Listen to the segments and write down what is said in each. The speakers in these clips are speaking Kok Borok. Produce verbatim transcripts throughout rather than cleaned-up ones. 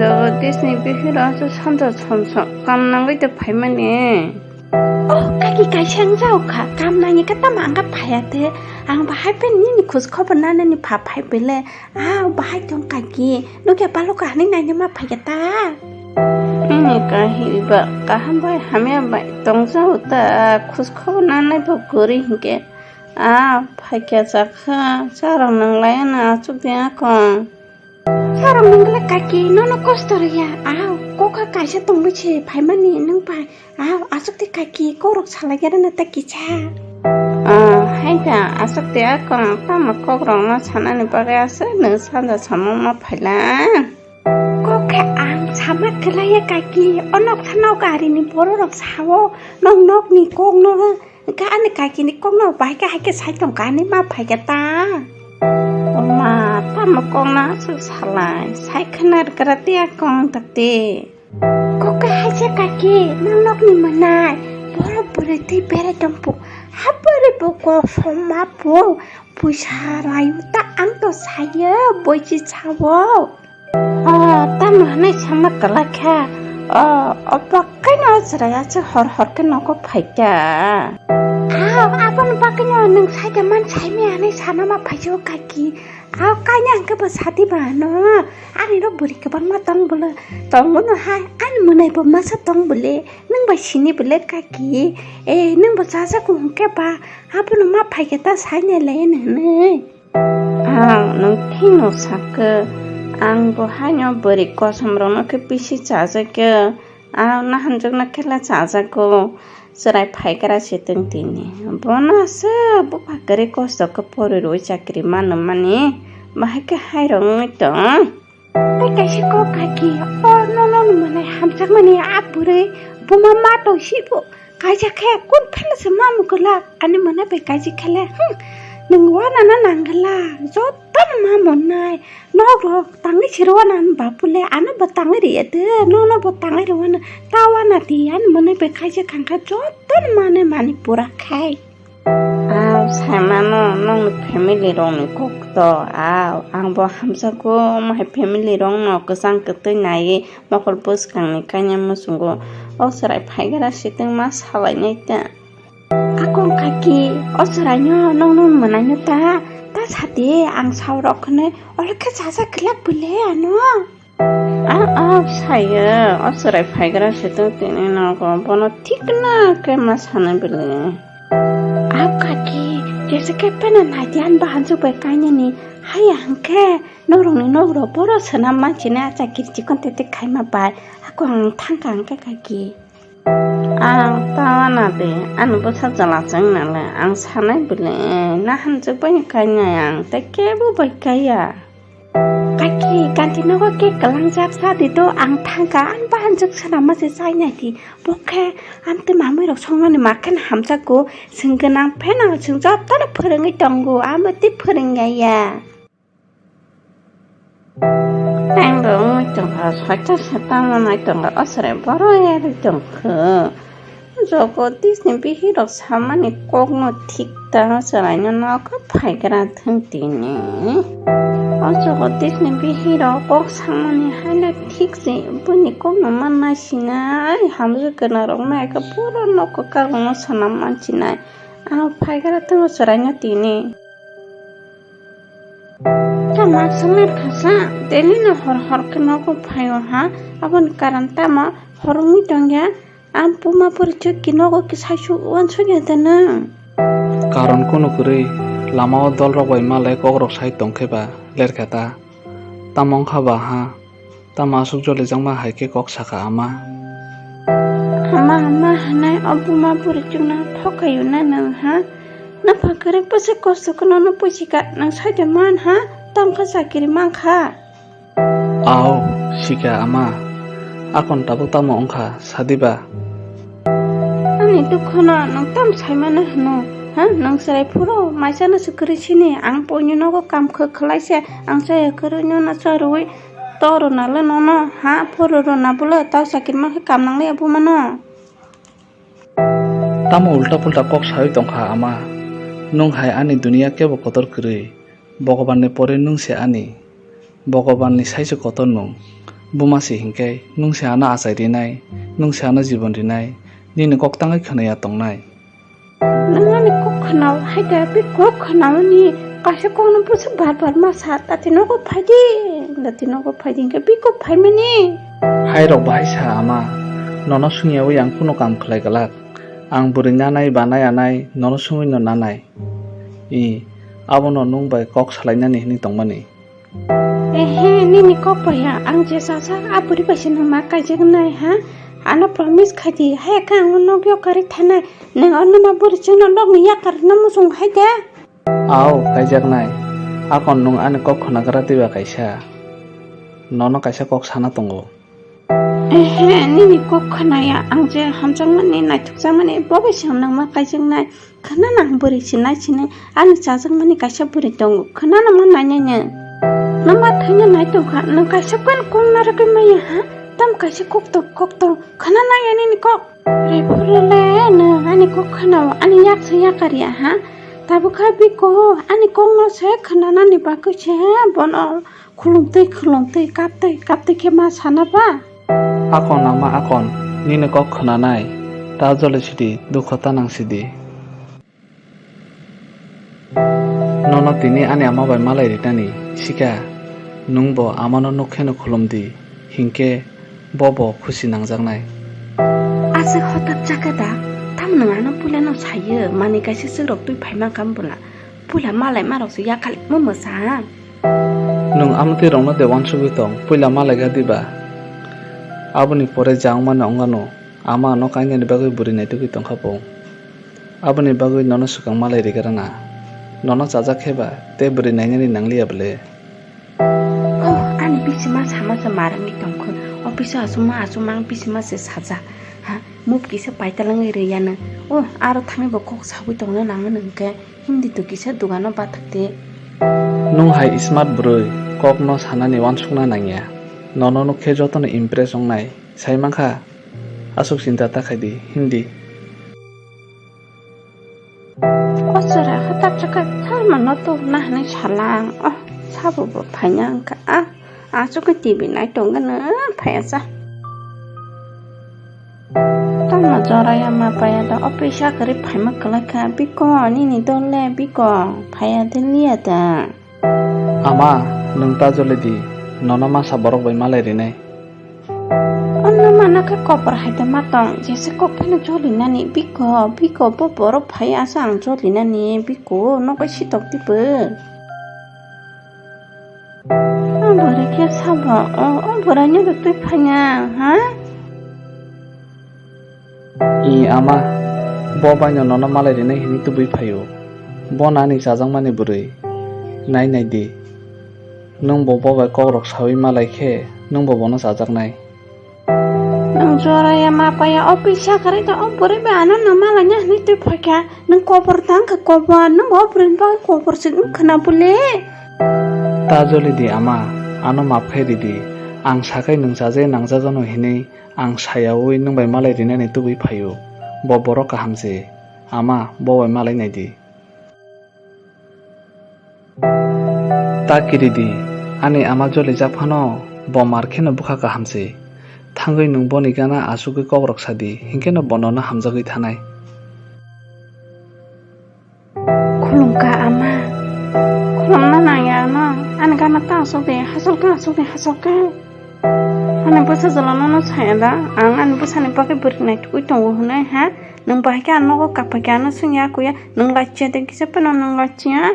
Jagadish ni bihik rok aswk sanja som som kam nangwi tei phaimani. Oh, kaki kaisa wng jao kha, kam nangya khe tamo ang khe phaiya de. Ang bahai pen nini khoj khobor nanani pha phai bele. Ah, bahai tong kaki, nokya balo kahani naina ma phaikha ta? Nini kahi ba kaham bai hamya bai tong jao ta, khoj khobor nanai bo kwrwi hinkhe. Ah, phaikha chakha, charok nang laiya na achuk de akong. Sarok nangla kaki, nono kosto rwya. Aw, kokha kaisa tongwi se phaimani nwng pai. Aw, aswk de kaki, korok salai gana na ta kisa. Ah, hai da, aswk de akong, tamo kokrokno sanani bagwi aswk nwng sanja samung ma phaila. Kokha ang sama kwlaiya kaki, onok sanok arini bororok sao, nong nokni kokno Hwnkhe ani kakini kokno bai khe hai khe sai tong kha ani ma phai khe ta. Oma, tamo kokno aswk salai? Sai khwna rwkra tiya kong tak te. Kok khe hai se kaki, nang nokni mwnai. Borok bwrwi twi berai tong phu. Ha bwrwi bo kosom ma phu. Puisa laio ta ang to sayo, boichi sao. O, tamo hwnwi sama kwlai kha. O, o bagwino o chwrai aswk hor hor khe nogo phai kha. A, aboni bagwino nwng sai da man sai maya hwnwi sana ma phai si o kaki. A, kaina hwnkhe bo sadi ba ano. Ani rok bwrwi kwbangma tong bwle. Tongo no hai, ani mwnai bo masa tong bwle. Nwng bai sini bwle kaki. E, nwng bo chajak hwnkhe ba. Abono ma phai khe ta sai nai lai hwnwi. Ang nwng thwino sakhe, ang bo haino bwrwi kosom rokno khe bisi chajakya, ang nahanjakna khe le chajago, chwrai phaigra se tong tini. Bono aswk bupha kwrwi kosto khe pori rwui chakri mano mani, bahai khe hai rok wngwi tong. Tei kaisa kok kaki, o nono ni mwnai hamjakmani a bwrwi buma ma tong si bo kaisa khe kun phano se ma mukula ani mwnai bai kaisa khe le, hmm, nwng wana na nangla joto no ma mwnai nok rok tangwi siro wana ani bapu le ano bo tangwi riya de nono bo tangwi rw wana ta wana di ani mwnai bai kaisa khangkha joto no mane mani pura khai. Aw, saimano, nokni family rokni kokto. Aw, ang bo hamjakgo, omo hai family rokno kwchang kwtwi naiwi mokol bwskangni kanya muchungo. O chwrai phaigra sitwng ma salainai ta. Akong kaki, o chwraino nokno mwnaino ta, ta sadi ang saurok hwnwi, olo khe chacha kwlak bwle ano. A, a, sayo, o chwrai phaigra se tong tini nogo, bono thikna khe ma sanai bwle. A kaki, jesa khe pheno nai di, ani bahanjwk bai kainani, haya hwnkhe norokni nogro boro swnam manchini acha kirchi kon tete khaima bai, ako ang thangka hwnkhe kaki. Ang ta wana de, ani bwsa jala chwng nale, ang sanai bwle, nahanjwk bai kainai ang, tei kebo bai kaiya. Kaki, kanti nogo cake kwlangjak sa di do, ang thangka, ang bahanjwk swnamma se chainai di. Bo khe, amtwi mamwi rok songnani ma khe hamjakgo, chwng gwnang pheno chwng jotono phwrwngwi tongo, amo tei phwrwngya ya. Tei bo wngwi tongkha, soita se tamo nai tongkha, o chwrai borok yarwi tongkha. Jagadish ni bihik rok samani kokno thik ta chwraino nokha phaigra thwng tini. O Jagadish ni bihik rok kok samani haino thik se buini kokno ma naisinai hamjwk gwnang rok nai khe pura nok kwkak rokno swnam mansinai. Ang phaigra thwng o chwraino tini. Tamo swngwi khasa, daily no hor hor khe nogo phaio ha, aboni karon tamo hor wngwi tongya. Ang buma porichuk ki nogo ki saisu uansukya da nwng? Karon kunu kwrwi, lama o dol rok bai malai kok rok sai tongkhe ba lerkha ta. Tamo wngkha ba ha? Tamo aswk jolijakma hai khe kok sakha ama? Ama, ama hwnwi o buma porichukno thokaio na nwng ha? Napha kwrwi bwswk kosto kheno no puisika nwng saido man ha? Tamo kha chakiri mankha. Ao, sika ama. Akon tabuk tamo wngkha, sadi ba? Ani dukhono nwng tamo saimano hwno? Ha? Nwng chwrai phuru maisano se kwrwi sini, ang puini nogo kam khe khwlai se, ang chaya kwrwi nono cha rwui to rwna le nono, ha? Phuru rwna bwle tao chakiri mankhe kam nangliya bumano. Tamo ulta pulta kok sawi tongkha ama? Nwng hai ani duniya kebo kotor kwrwi. Bhogobanni pore nwng se ani. Bhogobanni saichuk kotor nwng. Buma se hinkhe nwng se ano achai rinai, nwng se ano jibon rinai, nini kok tangwi khwnaya tongnai. Nwng ani kok khwnao hai da, bini kok khwnaoni kaisa kokno busa bar bar ma sa, "Tati nogo phaidi, tati nogo phaidi," hinkhe bini kok phaimani. Hai rok bahai sa ama, nono swngyawi ang kunu kam khlai glak. Ang bwrwi nanai ba naya nai, nono swngwi no nanai. I, abono nwng bai kok salainani hwnwi tongmani. Ehe, nini kok paiya, ang je sajak, a bwrwi bai se nwng ma kaijaknai, ha? Ano promise khai di, hai khe ang nokyo karwi thanai, nwng ano ma bwrwi chwngno nokni yakar no muchung hai de. Ao, kaijaknai. Akon nwng ani kok khwnagra twiba kaisa. Nono kaisa kok sana tongo. Ehe, nini kok khwnaya, ang je hamjakmani, naithokjakmani, bo bai se nwng ma kaijaknai. Khwnana ang bwrwi sinai sinai, ani chajakmani kaisa bwrwi tongo. Khwnana ma nainai nwng. Nwng ma thangya nai tongkha, nwng kaisa pen kok narwgwi maya ha? Tam kaisa kok tong, kok tong. Khwnana ya nini kok. Raiphuru le nwng ani kok khwnao, ani yak se yakar ya ha? Tabukha biko, ani kokno se khwnanani bagwi se bono khulumtwi khulumtwi kaptwi kaptwi khe ma sana ba? Akon ama akon, nini kok khwnanai, ta jole sidi, dukho ta nang sidi. Nono tini ani ama bai malai rinani sikha, nwng bo amano nuk kheno khulum di, hinkhe bo bo khusi nangjaknai. Aswk hotap chakha da, tamo nwng ano puilano sayo, manwi kaisa swkrok twi phaima kha bwla, puila malai marok se yakhalik ma mwsa. Nwng amtwi rokno de uansugwi tong, puila malai kha diba? Aboni pore jang mano wngano, ama ano kainani bagwi bwrwi naitugwi tongkha bo. Aboni bagwi nono swkang malai rigrana. Nono chajak khe ba tei bwrwi nainani nangliya bwle. Oh, ani bisima sama se marangwi tongkho. Office o achukma achukma ang bisima se sajak. Ha, move kisa paitalangwi riyano. Oh, aro thangwi bo kok sagwi tongna nango hwnkhe. Hindi to kisa dugano bathakte. Nwng hai smart bwrwi, kokno sanani uansukna nangya. Nono nuk khe jotono impress wngnai. Sai mankha, aswk chinta ta khai di, hindi. O chwrai hotap chakha tamo no tubuna hinwi salang. Oh, sabo bo phaina wngkha. Ah, aswk khe T V nai tongkhe no phaiya cha. Tamo joraya ma paiya da, office yakarwi phaima kwlai kha. Biko, nini dol le, biko, phaiya de liya da. Ama, nwng ta joli di, nono masa borok bai malai rinai. Ano mana khe kopor hai da ma tong, jesa kok phano joli nani, biko, biko, bo borok phai asa ang joli nani, biko, nokai sitok di bo. O bwrwi khe sabo, o, o bwrwi no twi phaiya, ha? I ama, bo baino nono malai rinai hinwi tubui phaio. Bo nani chajakmani bwrwi. Nai nai di. Nwng bo bo bai kokrok saui malai khe, nwng bo bono chajaknai. Nwng joraya ma paiya, office yakarwi da, o bwrwi bai ano no malaina hinwi twi phaikha. Nwng kobor tang kha kobor, nwng o bwrwini bagwi kobor se wng khwna bole. Ta joli di ama, ano map khai ridi. Ang sakai nwng chajakya nangjagano hinwi ang sayaui nwng bai malai rinani tubui phaio. Bo borok kaham se. Ama, bo bai malai nai di. Ta kiri di, ani ama jolijak phano bo mar kheno bwkha kaham se. Thangwi nwng boni gana achugwi kokrok sa di, hinkhe no bo nono hamjagwi thanai. Khulumkha ama. Khulumna nangya ano. Ani gana ta asuk de, hasolkha asuk de, hasolkha. Ani bwsa jala nono saya da, ang ani bwsani bagwi bwrwi naitugwi tongo hwnwi ha. Nwng bahai khe ang nogo kaphai khe ano swngya kuya, nwng lachia de kisa phano nwng lachia.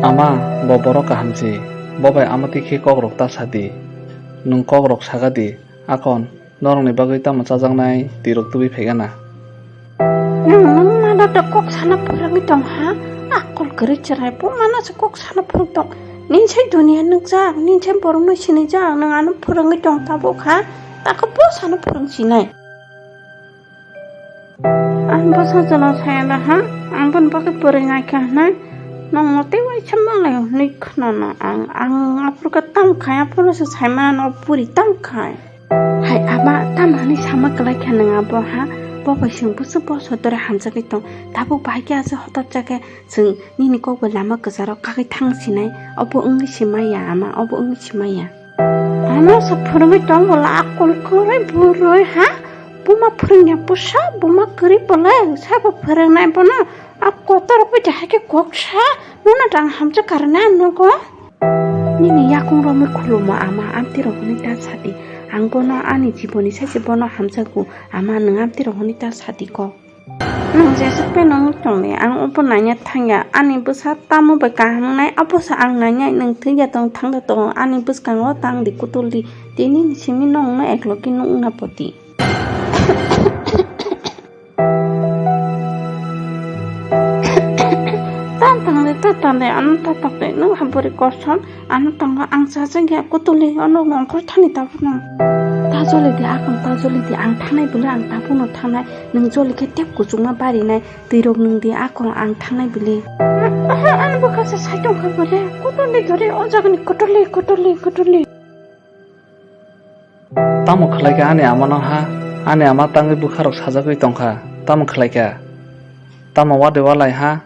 Ama, bo borok kaham se, bo bai amotwi khe kokrok ta sa di. Nwng kokrok saga di, akon. Norokni bagwi tamo chajaknai twirok tubui phaikha na? Nwng, nwng mano da kok sana phwrwngwi tong ha? Akol kwrwi chwrai bo mano se kok sana phwrwng tong. Nini sai duniya nukjak, nini sai borokno sinijak, nwng ano phwrwngwi tong tabuk ha? Takhe bo sana phwrwng sinai? Ang bwsa jala saya da ha? Ang boni bagwi bwrwi naikha hwnwi. Nwng motwi waisa malai hwnwi khwnana ang. Ang aphuru khe tamo khai, aphuru se sai mano bwrwi tamo khai. Hai ama, tamo hwnwi sama kwlai kha nwng abo ha? Bo bai chwng busu bo sotore hamjagwi tong. Tabuk bahai khe aswk hotok jakhe chwng nini kok bai lama kwcharo kagwi thang sinai. Obo wngwi si maya ama, obo wngwi si maya. Ano sa phwrwngwi tong bola akol kwrwi bwrwi ha? Buma phwrwngya bwsa, buma kwrwi bole sabo phwrwngnai bono. A kotor bai jahai khe kok sa, nono rang hamjak karna nogo. Nini yakung romwi khulumo ama, amtwi rok hwnwi ta sadi. Ang bono ani jiboni sachi bono hamjago ama, nwng amtwi rok hwnwi ta sadi kok. Nwng jesuk pheno wng tongdi, ang obo naina thangya. Ani bwsa tamo bai kaham wngnai, abosa ang nainai, nwng thwikya tong thangda tongo, ani bwskango tangdi kutuldi, tini ni simi nwng no ekloki nukna poti. Tan tangdi, ta tangdi, ano ta tokdi, nwng habori kosom. Ano tongo ang chajak ya kutuli, ono nongkhor thani tabukno. Ta joli di, akon ta joli di, ang thanai bwle ang tabukno thanai, nwng joli khe tep kuchukma barinai, twi rok nwng di, akon ang thanai bwle. Aha, ano bwkha se sai tongkha bwle, kutuli dori, o jagani kutuli, kutuli, kutuli. Tamo khlai kha ani amano ha, ani ama tangwi bwkha rok sajagwi tongkha, tamo khlai kha, tamo wade walai ha.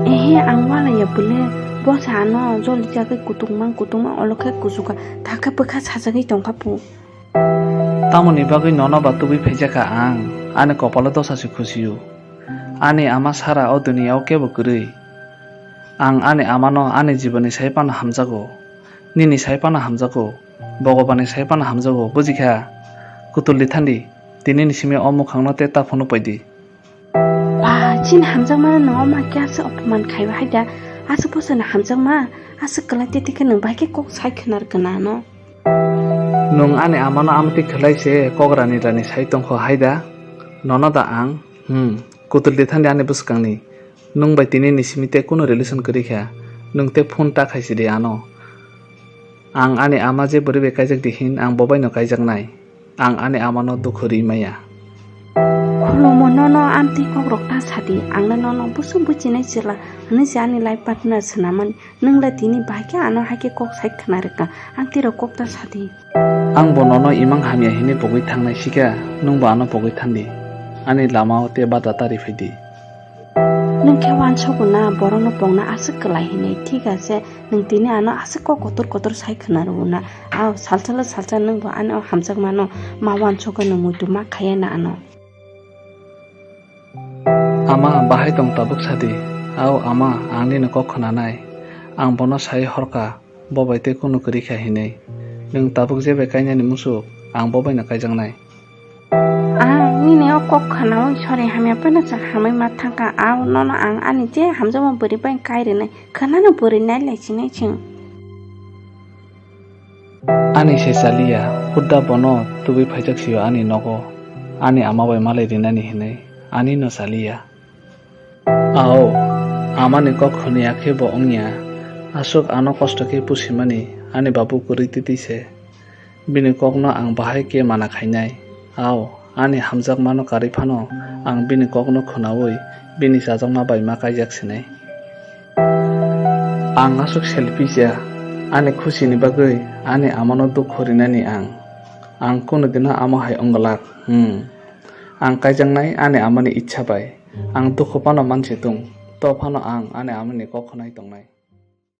Ehe, ang walaiya bwle, bosa ano joli jagwi kutukma kutukma olo khe kuchuka, takhe bwkha sajagwi tongkha pu. Tamoni bagwi nono ba tubui phaijakha ang, ani kopalo dosa se khusiyo. Ani ama sara o duniyao kebo kwrwi. Ang ani amano ani jiboni sai phano hamjago, nini sai phano hamjago, Bhogobani sai phano hamjago, bujikha? Kutuldi thandi, tinini simi o mukhangno tei ta phunuk paidi. Ba, chini hamjakmano nwng omo khe aswk opoman khaiwi haida? Aswk bosongni hamjakma, aswk kwlai tei tei khe nwng bai khe kok sai khwnar gwnano. Nwng ani amano amtwi khwlai se kok rani rani sai tongkho haida? Nono da ang? Hmm, kutuldi thandi ani bwskangni. Nwng bai tini ni simi tei kunu relation kwrwi kha, nwng tei phone ta khaisidi ano. Ang ani ama je bwrwi bai kaijak di hin, ang bo bai no kaijaknai. Ang ani amano dukhu rwi maya. Khulumo nono amtwi kokrok ta sadi, ang no nono busu buchinai chwla hwnwi se ani life partner swnamani. Nwng le tini bai khe ano hai khe kok sai khwna rwkha, amtwi rok kok ta sadi. Ang bo nono imang hamya hinwi pogwi thangnai sikha, nwng bo ano pogwi thandi. Ani lama o tei bada ta riphaidi. Nwng khe uansogo na borokno pokna aswk kwlai hinwi, thik ase, nwng tini ano aswk kok kotor kotor sai khwna rwo na. Ao salsalo salsa nwng bo ani o hamjakmano ma uansukgwi nwng muitu ma khaiya na ano. Ama, bahai tong tabuk sadi. Ao ama, ang nini kok khwnanai. Ang bono sai horkha, bo bai tei kunu kwrwi kha hinwi. Nwng tabuk je bai kainani muchuk, ang bo bai no kaijaknai. Ang nini o kok khwnaui sori hamya phano chwng hamwi ma thangkha. Ao nono ang ani je hamjakma bwrwi bai kai rwnai. Khwnano bwrwi nai lai sinai chwng. Ani se chaliya, hudda bono tubui phaijak sio ani nogo, ani ama bai malai rinani hinwi, ani no chaliya. Ao, amani kok hwnwi akhe bo wngya, aswk ano kosto khe pusimani, ani babu kwrwi titwi se. Bini kokno ang bahai khe mana khainai. Ao, ani hamjakmano karwi phano ang bini kokno khwnaui bini chajakma bai ma kaijak sinai. Ang aswk selfish ya, ani khusini bagwi ani amano dukhu rinani ang. Ang kunu dino amo hai wng glak, hmm. Ang kaijaknai ani amani ichha bai. Ang dukhu phano mansi tung, to phano ang ani amani kok khwnai tongnai.